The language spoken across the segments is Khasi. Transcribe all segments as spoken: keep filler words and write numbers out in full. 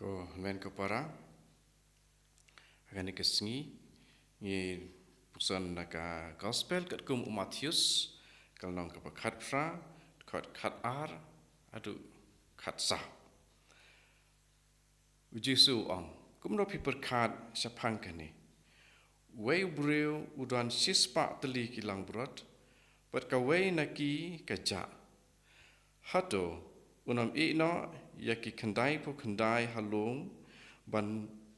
Ko hynmen ko para, ha kane ka sngi ngi puson na ka Gospel katkum u Mathaios, ka lynnong kaba khatphra, dkhot khatar haduh khatsaw. U Jisu u ong, kumno phi pyrkhat shaphang kane? Uwei u briew u don shispah tylli ki langbrot, bad kawei na ki ka jah. Hato un ym ïeh noh ïa ki khyndaiphew khyndai ha lum ban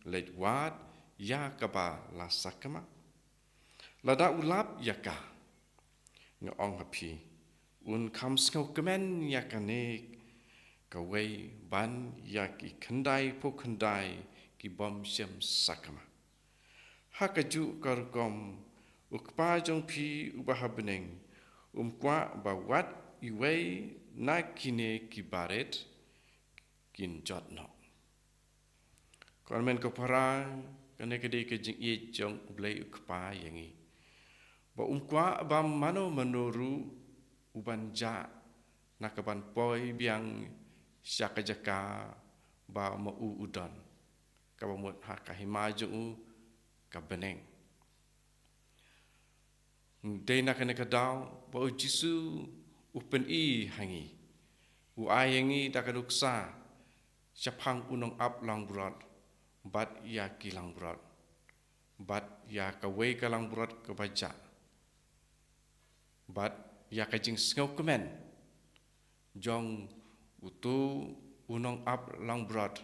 leit wad ïa kaba la sakma? Lada u lap ïa ka, nga ong ha phi, un kham sngewkmen ïa kane kawei ban ïa ki khyndaiphew khyndai ki bym shym sakma. Ha kajuh ka rukom, u Kpa jong phi uba ha bneng um kwah ba wat iwei na kine ki barit kin jot noh. Ko hynmen ko para, kane ka dei ka jingïeit jong U Blei U Kpa ïa ngi, ba um kwah ba mano mano ruh u ban jah na ka ban poi biang sha ka jaka ba ma u u don, kaba mut ha ka hima jong u ka bneng. Dei na kane ka daw ba U Jisu u pyni ha ngi, u ai ïa ngi da ka nuksa shaphang u nongap langbrot bad ïa ki langbrot, bad ïa kawei ka langbrot kaba jah, bad ïa ka jingsngewkmen jong uto u nongap langbrot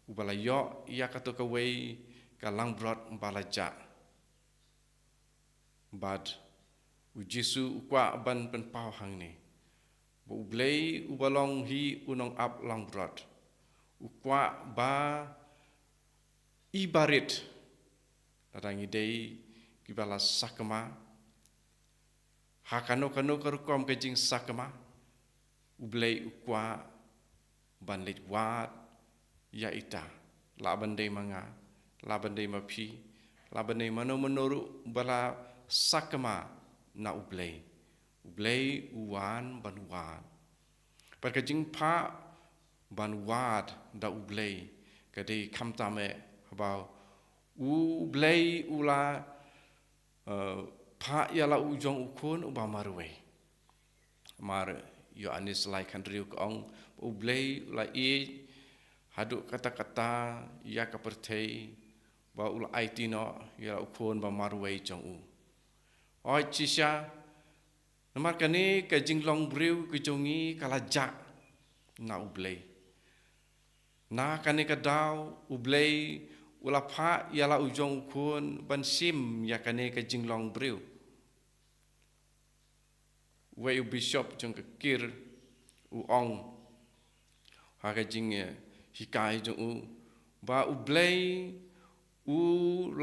uba la ïoh ïa kato kawei ka langbrot ba la jah. Bad U Jisu u kwah ban pynpaw hangne ba U Blei uba long hi u nongap langbrot u kwah ba i barit, lada ngi dei kiba la sakma ha kano kano ka rukom ka jingsakma, U Blei u kwah ban leit wad ïa ita, lah ban dei ma nga, lah ban dei ma phi, lah ban dei mano mano ruh ba la sakma na U Blei. U Blei u wan ban wad. Bad ka jingphah ban wad da U Blei ka dei khamtam eh haba U Blei u la, eh, phah ïa la u jong u khun uba marwei. Mar Ïoannis lai khathynriew ka ong ba U Blei u la ïeit haduh katta katta ïa ka pyrthei ba u la aiti noh ïa la u khun ba marwei jong u. Hooid shisha, namar kane ka jinglong briew ka jong ngi ka la jah na U Blei. Na kane ka daw U Blei u la phah ïa la u jong u khun ban shim ïa kane ka jinglong briew. Uwei u bishop jong ka kir u ong ha ka jing, eh, hikai jong u ba U Blei u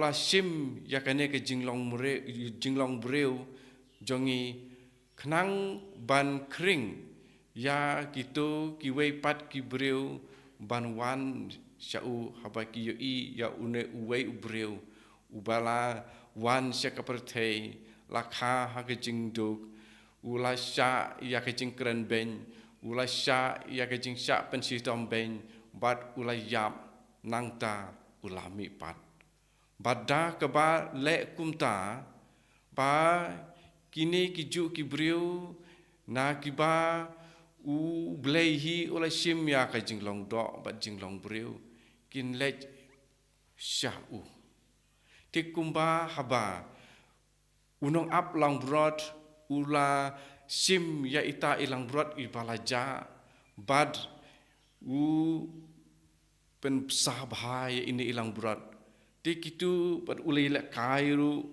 la shim ïa kane ka jinglong mre-, jinglong briew jong ngi khnang ban khring ïa kito kiwei pat ki briew ban wan sha u, haba ki ïohi ïa une uwei u briew uba la wan sha ka pyrthei, la kha ha ka jingduk, u la shah ïa ka jingkren beiñ, u la shah ïa ka jingshah pynshitom beiñ, bad u la ïap, nangta u la mihpat. Bad da kaba leh kumta, ba kine ki juh ki briew na kiba U Blei hi u la shim ïa ka jinglong doh bad jinglong briew kin leit sha u. Te kumba haba u nongap langbrot u la shim ïa ita i langbrot iba la jah, bad u pynbsa bha ïa ine i langbrot. Te kito pat u la ïalehkai ruh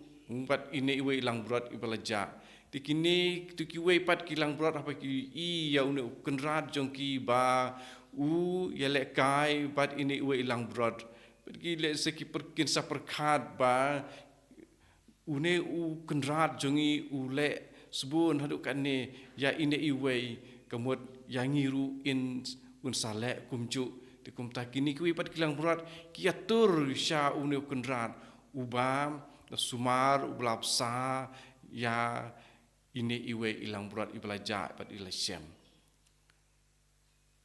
bad ine iwei i langbrot iba la jah. Te kine, kito kiwei pat ki langbrot haba ki ïohi ïa une u kynrad jong ki ba u ïalehkai bad ine iwei i langbrot, bad ki leh sa ki pyrkhat, kin sa pyrkhat ba une u kynrad jong ngi u leh sbun haduh katne ïa ine iwei, ka mut ïa ngi ruh un sa leh kumjuh. Te kumta kine kiwei pat ki langbrot ki ïatur sha une u kynrad uba la sumar, uba la bsa ïa ine iwei i langbrot iba la jah bad i la shem.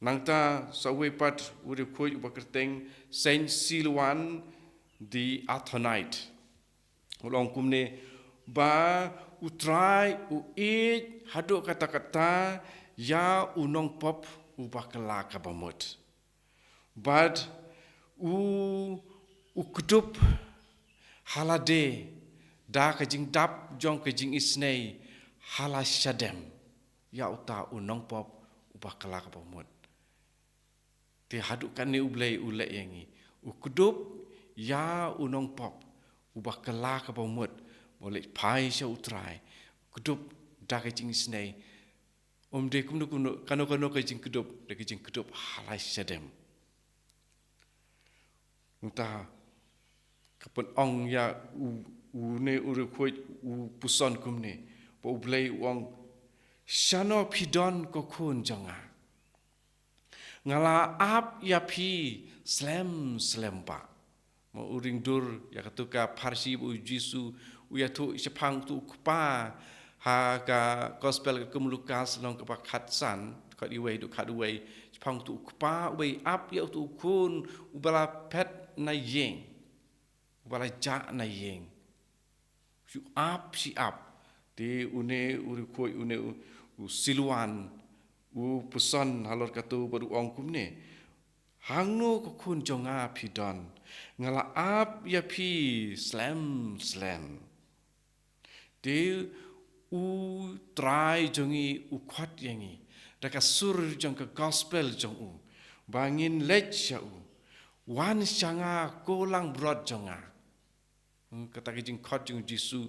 Nangta sa uwei pat u riewkhuid uba kyrteng Saint Silouan the Athonite. U la ong kumne, ba U Trai u ïeit haduh katta katta ïa u nongpop uba kylla kaba mut. Bad u, u kdup ha lade da ka jingdap jong ka jingisynei ha la shadem ïa uta u nongpop uba kylla kaba mut. Te haduh katne U Blei u leh ïa ngi. U kdup ïa u nongpop uba kylla kaba mut, ba u leit phai sha U Trai. U kdup da ka jingisynei. Um dei kumno kumno, kano kano ka jingkdup, da ka jingkdup ha la shadem. Nangta ka pynong ïa u, une u riewkhuid u puson kumne, ba U Blei u ong, shano phi don ko khun jong nga? Nga la ap ïa phi slem slem bah. Ma u ring dur ïa katu ka pharshi ba U Jisu u ïathuh shaphang utu u kpa ha ka gospel ka kum Lukas lynnong kaba khatsan, khat iwei haduh khat iwei, shaphang utu u kpa uba ap ïa utu u khun uba la phet na ïing, uba la jah na ïing. Shu ap shi ap. Te une u riewkhuid une u, u Silouan u puson halor katu bad u ong kumne, hangno ko khun jong nga phi don? Nga la ap ïa phi slem slem. Te U Trai jong ngi u khot ïa ngi da ka sur jong ka gospel jong u, ba ngin leit sha u. Wan sha nga ko langbrot jong nga. Hmm, kata ka jingkhot jong U Jisu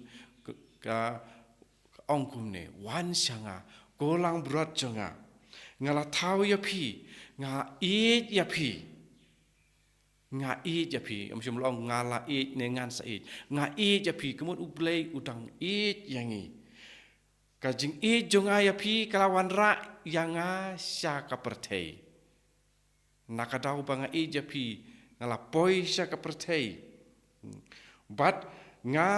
ka, ka, ka ong kumne, wan sha nga ko langbrot jong nga. Nga la thaw ïa phi, nga ïeit ïa phi. Nga ïeit ïa phi, ym shym la ong nga la ïeit ne ngan sa ïeit. Nga ïeit ïa phi, ka mut U Blei u dang ïeit ïa ngi. Ka jingïeit jong nga ïa phi ka la wanrah ïa nga sha ka pyrthei. Na ka daw ba nga ïeit ïa phi, nga la poi sha ka pyrthei. Bad nga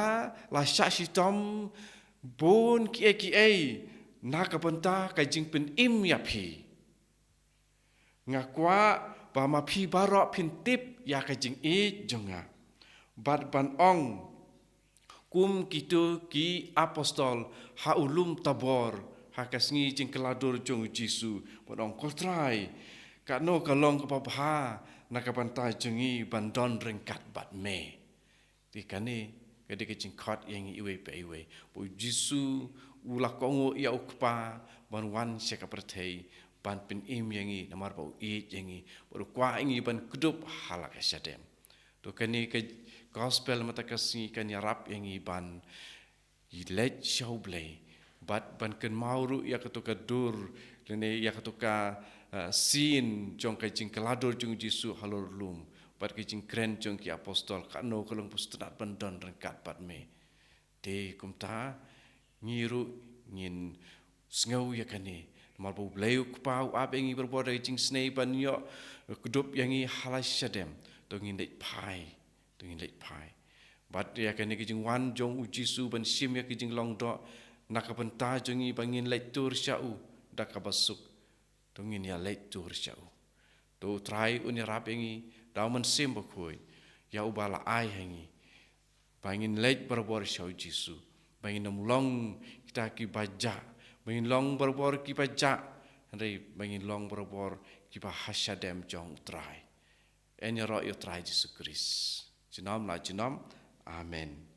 la shah shitom bun kiei kiei na ka bynta ka jingpynim ïa phi. Nga kwah ba ma phi baroh phin tip ïa ka jingïeit jong nga. Bad ban ong kum kito ki apostol ha u lum Tabor, ha ka sngi jingkylla dur jong U Jisu, ban ong, ko Trai, katno ka long kaba bha na ka bynta jong ngi ban don ryngkat bad me. Te kane ka dei ka jingkhot ïa ngi iwei pa iwei. Ba U Jisu u la kohnguh ïa u Kpa ban wan sha ka pyrthei ban pynim ïa ngi namar ba u ïeit ïa ngi, ba u kwah ïa ngi ban kdup ha la ka shadem. To kane ka gospel mynta ka sngi kan ïarap ïa ngi ban leit sha U Blei bad ban kynmaw ruh ïa kato ka dur lane ïa kato ka, eh, scene jong ka jingkylla dur jong U Jisu halor lum bad ka jingkren jong ki apostol, katno ka long ba sngewtynnat ban don ryngkat bad me. Te kumta ngi ruh ngin sngew ïa kane namar ba U Blei u Kpa u ap ïa ngi barabor da ka jingisynei ban ïoh kdup ïa ngi ha la shadem. To ngin leit phai. To ngin leit phai. Bad ïa kane ka jingwan jong U Jisu ban shim ïa ka jinglong doh na ka bynta jong ngi ba ngin leit tur sha u da kaba suk. To ngin ïa leit tur sha u. To U Trai un ïarap ïa ngi da U Mynsiem Bakhuid, ïa uba la ai ha ngi, ba ngin leit barabor sha U Jisu, ba ngin ym long kita kiba jah, ba ngin long barabor kiba jah, hynrei ba ngin long barabor kiba ha shadem jong U Trai. Yn ïaroh ïa U Trai Jisu Khrist. Junom la junom. Amen.